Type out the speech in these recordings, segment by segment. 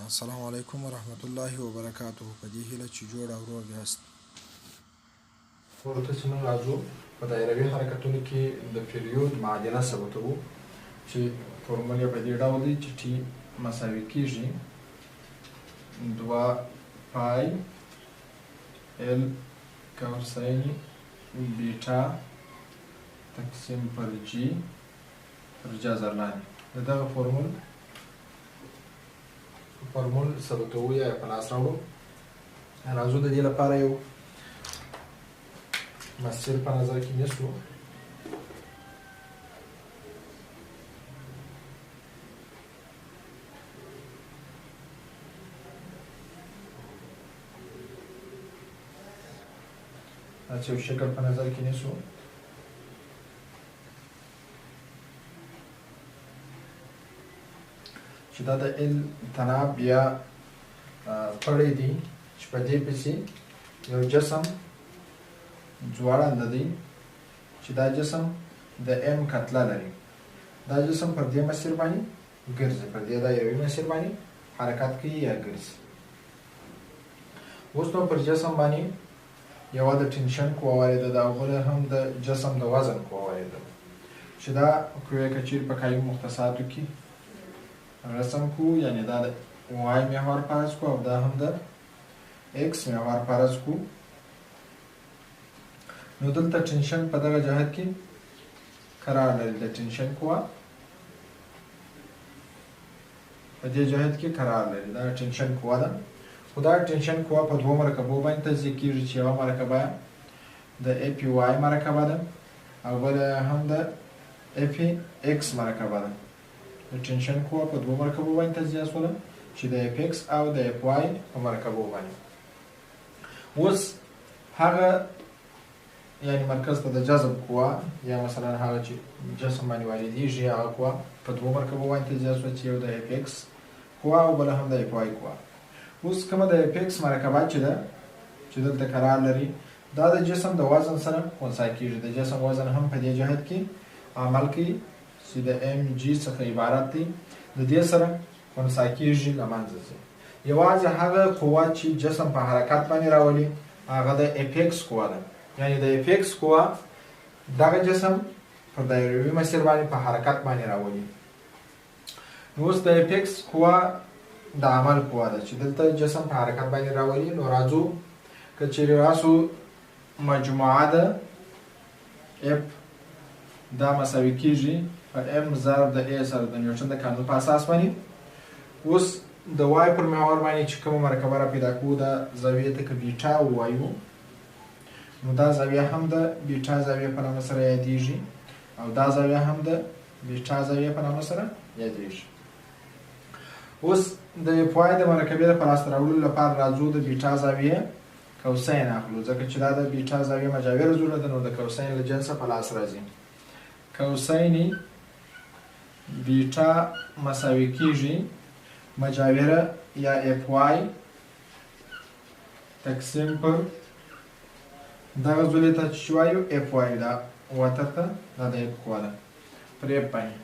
السلام علیکم ورحمت الله وبرکاته. په دې هیله چې جوړ او روغ یاست. ورته چې نن راځو په دایروي حرکتونو کې د پیریود معادله ثبتوو چې فورمول یې په دې ډول دی چې ټي مساوي کیږي 2 پای ال کوسین بیټا تقسیم پر جی پر جذر لاندې. د دغه فورمول ثبتوو یا په لاس راوړو. راځو د دې لپاره یو مسیر په نظر کې نیسو. داسې یو شکل په نظر کې نیسو. چې دا د ال تناب یا پړی دی چې په دې پسې یو جسم ځوړند دی چې دا جسم د ام کتله لري. دا جسم پر دې مسیر باندې ګرځي، پر دې دایروي مسیر باندې حرکت کوي یا ګرځي. اوس نو پر جسم باندې یوه د ټینشن قوه وارده ده او بله هم د جسم د وزن قوه وارده ده چې دا قوې که چیرې په قایم مختصاتو کې رسم کو، یعنی دا د وای محور فرض کو او دا هم د ایکس محور فرض کو، نو دلته ټینشن په دغه جهت کې قرار لري. د ټینشن قوه په دې جهت کې قرار لري، دا ټینشن قوه ده. خو دا ټینشن قوه په دوو مرکبو باندې تجزیه کیږي چې یوه مرکبه د ای پی وای مرکبه ده او بله هم د ای پی ایکس مرکبه ده. د ټینشن قوه په دوو مرکبو باندې تجزیه شوله چې د اف ایکس او د اف وای په مرکبو باندې. اوس هغه یعنی مرکز ته د جذب قوه یا مثلا هغه چې جسم باندې واردېږي هغه قوه په دوو مرکبو باندې تجزیه شوه چې یو د اف ایکس قوه او بله هم د اف وای قوه. اوس کومه د اف ایکس مرکبه چې ده چې دلته قرار لري دا د جسم د وزن سره خنثی کیږي. د جسم وزن هم په دې جهت کې عمل کوي چې د ام جی څخه عبارت دی، د دې سره خنثی کیږي، له منځه ځي. یوازې هغه قوه چې جسم په حرکت باندې راولي هغه د اف ایکس قوه ده. یعنی د اف ایکس قوه دغه جسم پر دایروي مسیر باندې په حرکت باندې راولي. نو اوس د اف ایکس قوه د عمل قوه ده چې دلته جسم په حرکت باندې راولي. نو راځو که چیرې راسو مجموعه ده اف دا مساوي کیږي په ام ضرب د ای سره د نیوټن د قانون په اساس باندې. اوس د وای پر محور باندې چې کومه مرکبه را پیدا کوو دا زاویې ته که بیټا ووایو نو دا زاویه هم د بیټا زاویې په نامه سره یادیږي او دا زاویه هم د بیټا زاویې په نامه سره یادیږي. اوس د اف وای د مرکبې د په لاسته راوړلو لپاره راځو د بیټا زاویې کوسین اخلو، ځکه چې دا د بیټا زاویې مجاوره ضلع ده نو د کوسین له جنسه په لاس راځي. کوسین بیټا مساوي کیږي مجاوره یا اف وای تقسیم پر دغه ضلع ته چې وایو اف وای، دا وتر ته دا د اف قوه ده پر اف باندې.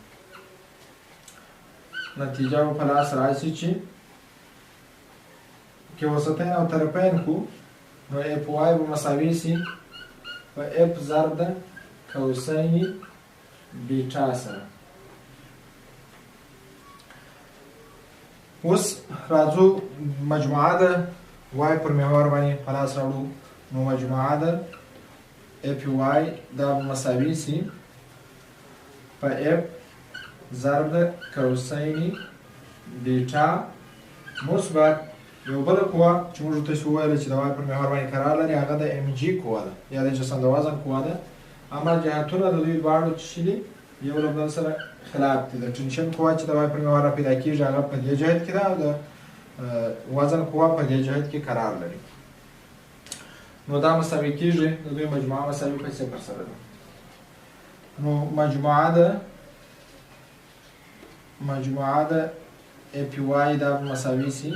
نتیجه به په لاس راشي چې که وسطین او طرفین کو نو اف وای به مساوي سي په اف ضرب د کوسین بیټا سره. اوس راځو مجموعه ده وای پر محور باندې په لاس راوړو. نو مجموعه ده اف وای دا به مساوي سي په اف ضرب د کوسین بیټا مثبت یو بله قوه چې موږ ورته وویل چې د وای پر محور باندې قرار لري هغه د ام جی قوه ده یا د جسم د وزن قوه ده. اما جهتونه د دوی دواړو چې دي یو له بل سره خلاف دي. د ټینشن قوه چې د وای پر محور را پیدا کیږي هغه په دې جهت کې ده او د وزن قوه په دې جهت کې قرار لري. نو دا مساوي کیږي د دوی مجموعه مساوي په صفر سره ده. نو مجموعه ده اف وای دا مساوي سي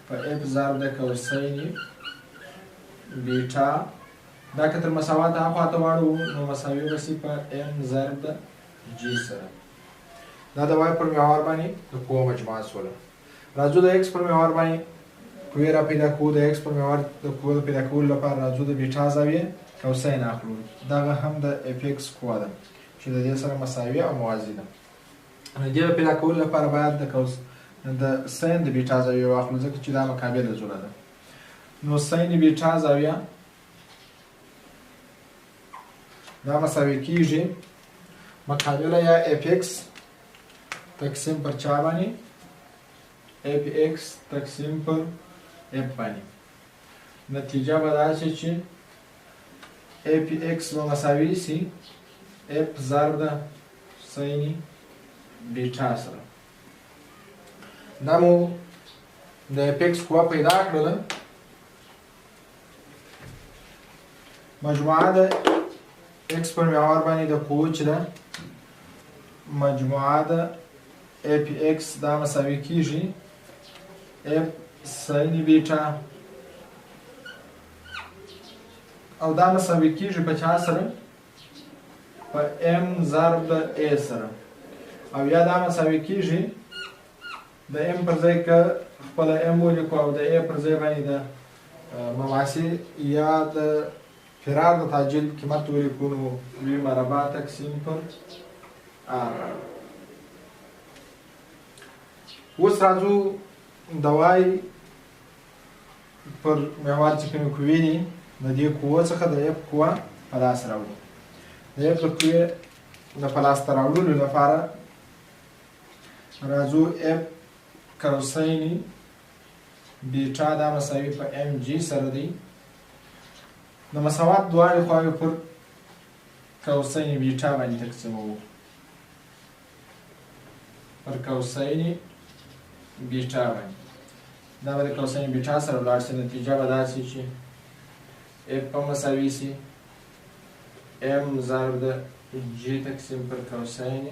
په اف ضرب د کوسین بیټا، دا که تر مساوات هاخوا ته واړو نو مساوي به سي په ام ضرب د جی سره. دا د وای پر محور باندې د قوه مجموعه سوله. راځو د ایکس پر محور باندې قوې را پیدا کوو. د ایکس پر محور د قوو د پیدا کولو لپاره راځو د بیټا زاویې کوسین اخلو. دغه هم د اف ایکس قوه ده چې د دې سره مساوي او موازي ده. نو دې د پیدا کولو لپاره باید د سین د بیټا زاویه واخلو، ځکه چې دا مقابله ضلع ده. نو سین بیټا زاویه دا مساوي کیږي مقابله یا اف ایکس تقسیم پر چا باندې؟ اف ایکس تقسیم پر اف باندې. نتیجه به دا شي چې اف ایکس به مساوي سي اف ضرب د سین بیټا سره. دا مو د اف ایکس قوه پیدا کړله. مجموعه د ایکس پر محور باندې د قوو چې ده، مجموعه د اف ایکس دا مساوي کیږي اف سین بیټا، او دا مساوي کیږي په چا سره؟ په ام ضرب د ای سره. او یا دا مساوي کیږي د ام پر ځای که خپله ام ولیکو او د ای پر ځای باندې د مماسي یا د فرار د تعجیل قیمت ولیکو، نو وی مربع تقسیم پر آر. اوس راځو د وای پر محور چې کومې قوې دي د دې قوو څخه د اف قوه په لاس راوړو. د اف د قوې د په لاس ته راوړلو لپاره راځو اف کوسین بیټا دا مساوي په ام جي سره دی. د مساوات دواړې خواوې پر کوسین بیټا باندې تقسیموو، پر کوسین بیټا باندې. دا به د کوسین بیټا سره ولاړ شي. نتیجه به داسې چې اف په مساوي سي ام ضرب د جي تقسیم پر کوسین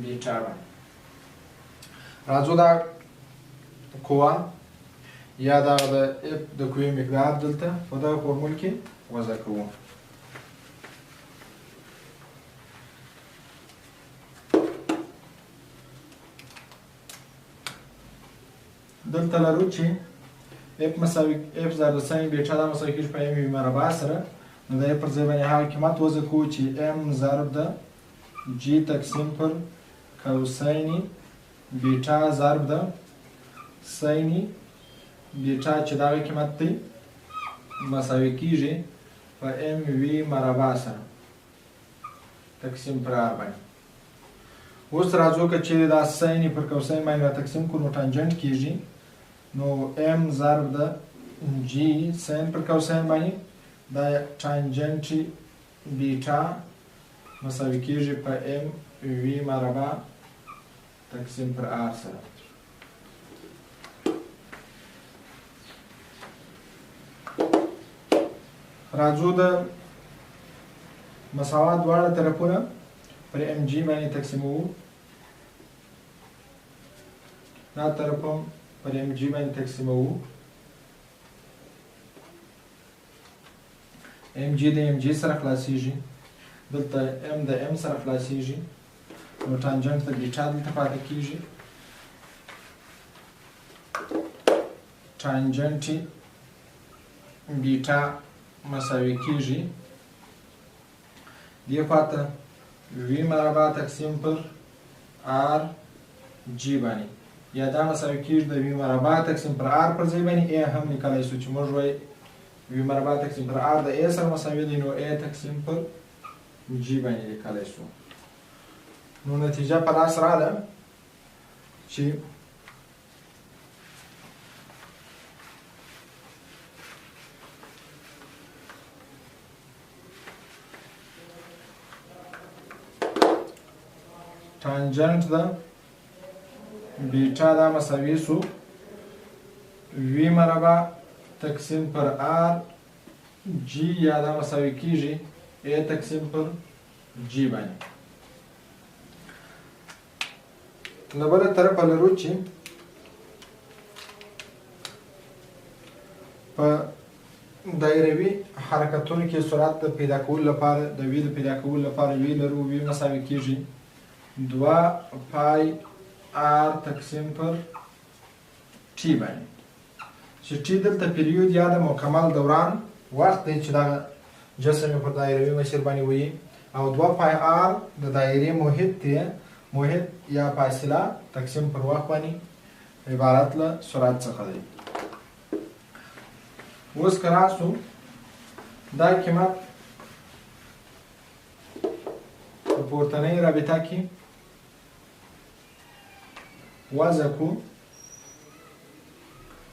بیټا باندې. راځو دا قوه یا دا د اف د قوې مقدار دلته په دغه فورمول کې وضع کوو. دلته لرو چې اف مساوي اف ضرب د ساین بیټا دا مساوي کېږي په ام وي مربع سره. نو د اف پر ځای باندې هغه قیمت وضع کوو چې ام ضرب د جي تقسیم پر کوساین بیټا ضرب د ساین بیټا چې دغه قیمت دی مساوي کېږي په ام وي مربع سره تقسیم پر آر باندې. اوس راځو که چیرې دا ساین پر کوساین باندې را تقسیم کړو نو ټانجنټ کېږي. نو ام ضرب د جي ساین پر کوساین باندې دا ټانجنټ بیټا مساوي کېږي په ام وي مربع تقسیم پر آر سره. راځو د مساوات دواړه طرفونه پر ام جي باندې تقسیموو. دا طرف هم پر ام جي باندې تقسیموو. ام جي د ام جي سره خلاصیږي، دلته ام د ام سره خلاصیږي، نو ټانجنټ د بیټا دلته پاتې کیږي. ټانجنټ بیټا مساوي کیږي دې خواته وی مربع تقسیم پر آر جی باندې، یا دا مساوي کیږي د وی مربع تقسیم پر آر پر ځای باندې ای هم لیکلی شو چې موږ وایي وی مربع تقسیم پر آر د ای سره مساوي دی، نو ای تقسیم پر جی باندې لیکلی شو. نو نتیجه په لاس راغله چې ټانجنټ ده بیټا دا مساوي سو وی مربع تقسیم پر آر جی، یا دا مساوي کیږي ای تقسیم پر جی باندې. له بله طرفه لرو چې په دایروي حرکتونو کې سرعت د پیدا کولو لپاره د وی د پیدا کولو لپاره وی لرو، وی مساوي کیږي 2 پای آر تقسیم پر ټي باندې، چې ټي دلته پیریود یا د مکمل دوران وخت دی چې دغه جسم یې پر دایروي مسیر باندې وي، او 2 پای آر د دایرې محیط دی، محیط یا فاصله تقسیم پر وخت باندې عبارت له سرعت څخه دی. اوس که راسو دا قیمت په پورتنۍ رابطه کې وضع کو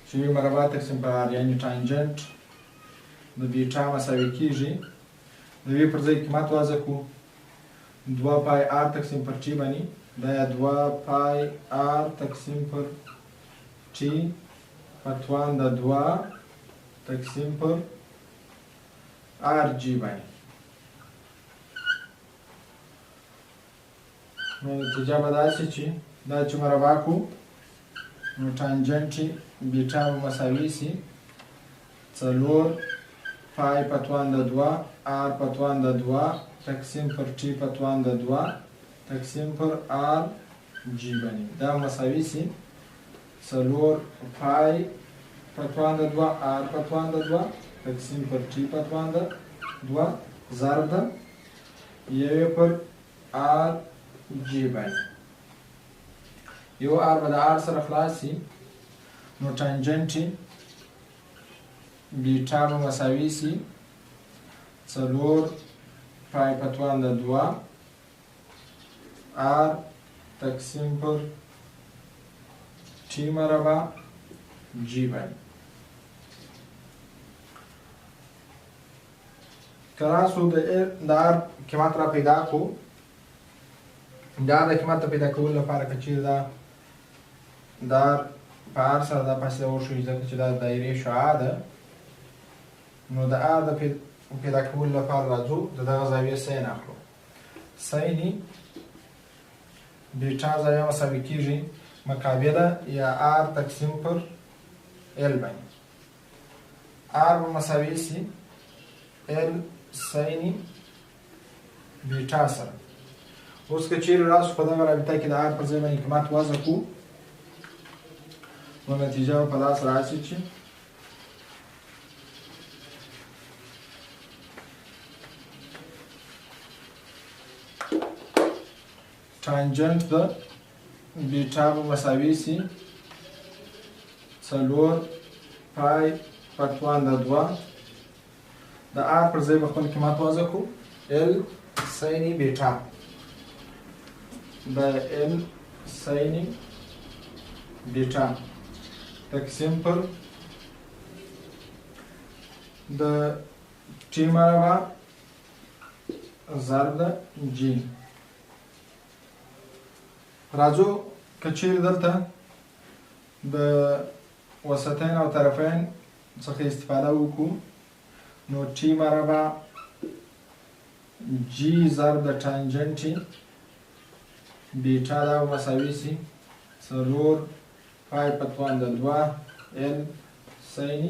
چې وي مربع تقسیم پر آر، یعنې ټانجنټ د بیټا مساوي کیږي د وی پر ځای قیمت وضع کو 2 پای آر تقسیم پر ټي باندې، دا یا 2 پای آر تقسیم پر ټي په توان د 2 تقسیم پر آر جی باندې. نو نتیجه به داسې چې دا چې مربع کو نو ټانجنټ بیټا به مساوي سي 4 پای په توان د 2 آر په توان د 2 تقسیم پر ټي په توان د 2 تقسیم پر آر جی باندې. دا مساوي سي 4 پای په توان د 2 آر په توان د 2 تقسیم پر ټي په توان د 2 ضرب د یوې پر آر جی باندې. یو آر به د آر سره خلاص سي، نو ټانجنټ بیټا به مساوي سي 4 پای په توان د 2 آر تقسیم پر ټي مربع جی باندې. که راسو د آر قیمت را پیدا کو، د آر د قیمت د پیدا کولو لپاره که چیرې دا د آر په آر سره دا فاصله وښیو، ځکه چې دا د دایرې شعاع ده، نو د آر د پیدا کولو لپاره راځو د دغه زاویې سین اخلو. سین بیټا زاویه مساوي کیږي مقابله یا آر تقسیم پر ال باندې. آر به مساوي سي ال سین بیټا سره. اوس که چیرې راسو په دغه رابطه کې د آر پر ځای باندې قیمت وضع کړو، نو نتیجه به په لاس راشي چې ټانجنټ د بیټا به مساوي سي 4 پای په توان د 2 د آر پر ځای به خپل قیمت وضع کړو ال سین بیټا، د ال سین بیټا تقسیم پر د ټي مربع ضرب د جی. راځو که چیرې دلته د وسطین او طرفین څخه استفاده وکړو، نو ټي مربع جی ضرب د ټانجنټ بیټا دا به مساوي سي 4 پای په توان د 2 ال سین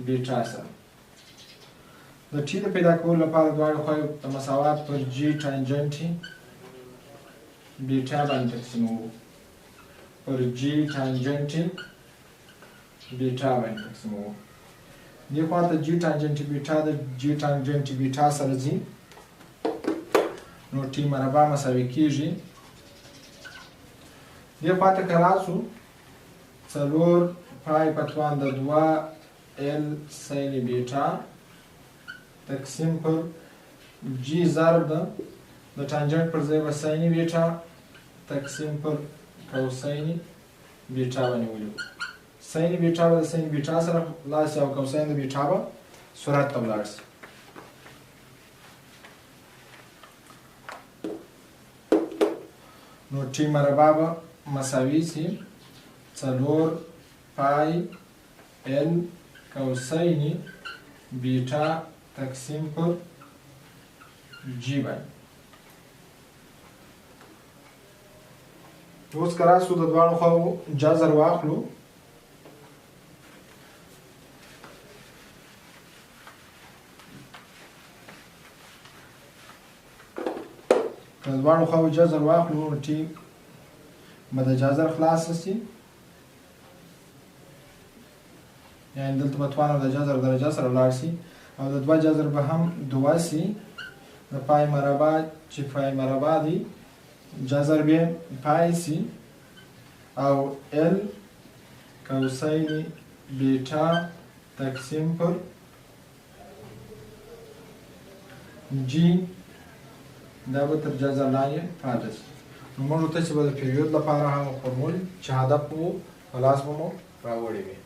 بیټا سره. د ټي د پیدا کولو لپاره دواړې خواوې د مساوات پر جی ټانجنټ بیټا باندې تقسیموو، پر جی ټانجنټ بیټا باندې تقسیموو. دې خوا ته جی ټانجنټ بیټا د جی ټانجنټ بیټا سره ځي، نو ټي مربع مساوي کیږي. دې خوا ته که راسو 4 پای په توان د 2 ال سین بیټا تقسیم پر جی ضرب د ټانجنټ پر ځای به سین بیټا تقسیم پر کوسین بیټا باندې ولیکو. سین بیټا به د سین بیټا سره خلاص شي او کوسین د بیټا به سرعت ته ولاړ شي. نو ټي مربع به مساوي سي 4 پای ال کوسین بیټا تقسیم پر جی باندې. اوس که راسو د دواړو خواوو جذر واخلو، که د دواړو خواوو جذر واخلو نو ټي به د جذر خلاص شي، یعنی دلته به توان د جذر درجه سره لاړ شي، او د دوه جذر به هم دوه شي. د پای مربع چې پای مربع دی جذر به پای شي، او ال کوسین بیټا تقسیم پر جی دا به تر جذر لاندې پاتې شي. نو موږ ته چې به د پیریود لپاره هغه فورمول چې هدف وو په لاس به مو راوړی وي.